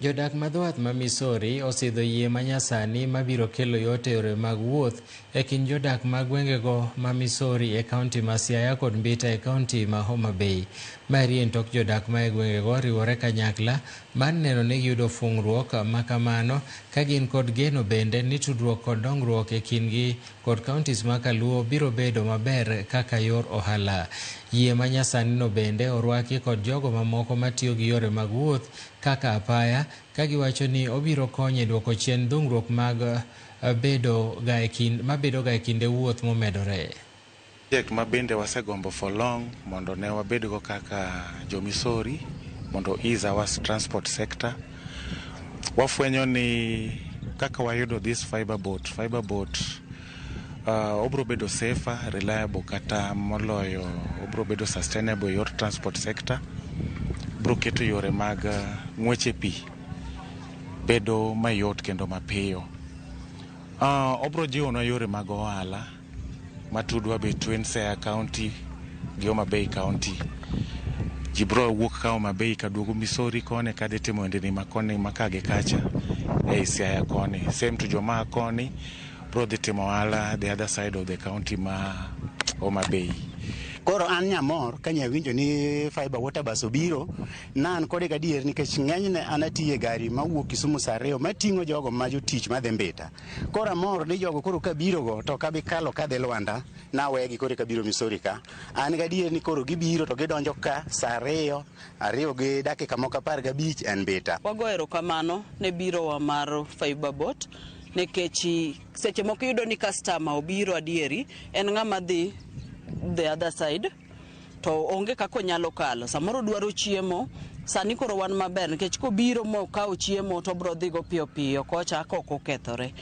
Jodak ma dho wath ma Misori osidho yie manyasani mabiro kelo yot e yore mag wuoth e kind jodak ma gwengego ma Misori e kaunti ma Siaya kod Mbita e kaunti ma Homa Bay. Maeri en tok jodak ma e gwengego riwore kanyakla mar neno ni giyudo fung'ruok ma kamano ka gin kod geno bende ni tudruok kod dongruok e kindgi kod counties ma kaluo biro bedo maber kaka yor ohala. Yie ma nyasani no bende orwaki kod jogo mamoko matiyo gi yore mag wuoth kaka apaya ka giwacho ni obiro konyo e duoko chien dhungruok mag bedo ga e kind mabedo ga e kinde wuoth momedore. Project ma bende wasegombo for long mondo ne wabedgo kaka jo Misori mondo ease our transport sector. Wafwenyo ni kaka wayudo this fiber boat, fiber boat obro bedo safer, reliable kata moloyo obro bedo sustainable e yor transport sector. Bro keto yore mag ng'weche pi bedo mayot kendo mapiyo. Obro jiwonwa yore mag ohala matudwa between Siaya County gi Homa Bay County. Ji bro wuok ka Homa Bay kaduogo Misori koni kadhi timo ohendni ma koni ma ka gi kacha ei Siaya koni. Same to joma a koni bro dhi timo ohala the other side of the county ma Homa Bay. Koro an nyamor ka nyawinjo ni fiber water bus obiro, na an kode gadier nikech ng'enyne an atiyo e gari mawuok Kisumu saa 2 mating'o jogo ma jotich madhi Mbita. Koro amor ni jogo koro kabiro go to kabi kalo kadhi Lwanda, nawegi koro eka biro Misori ka. An gadier ni koro gibiro to gidonjo ka saa 2, 2 gi dakika moko 15 en Mbita. Wago erokamano ne birowa mar fiber boat nikech seche moko iyudo ni customer obiro adieri en ng'ama dhi the other side to onge kaka onyalo kalo samoro dwaro chiemo sani koro wan maber nikech kobiro mokawo chiemo to obro dhigo piyo piyo kocha ka ok okethore.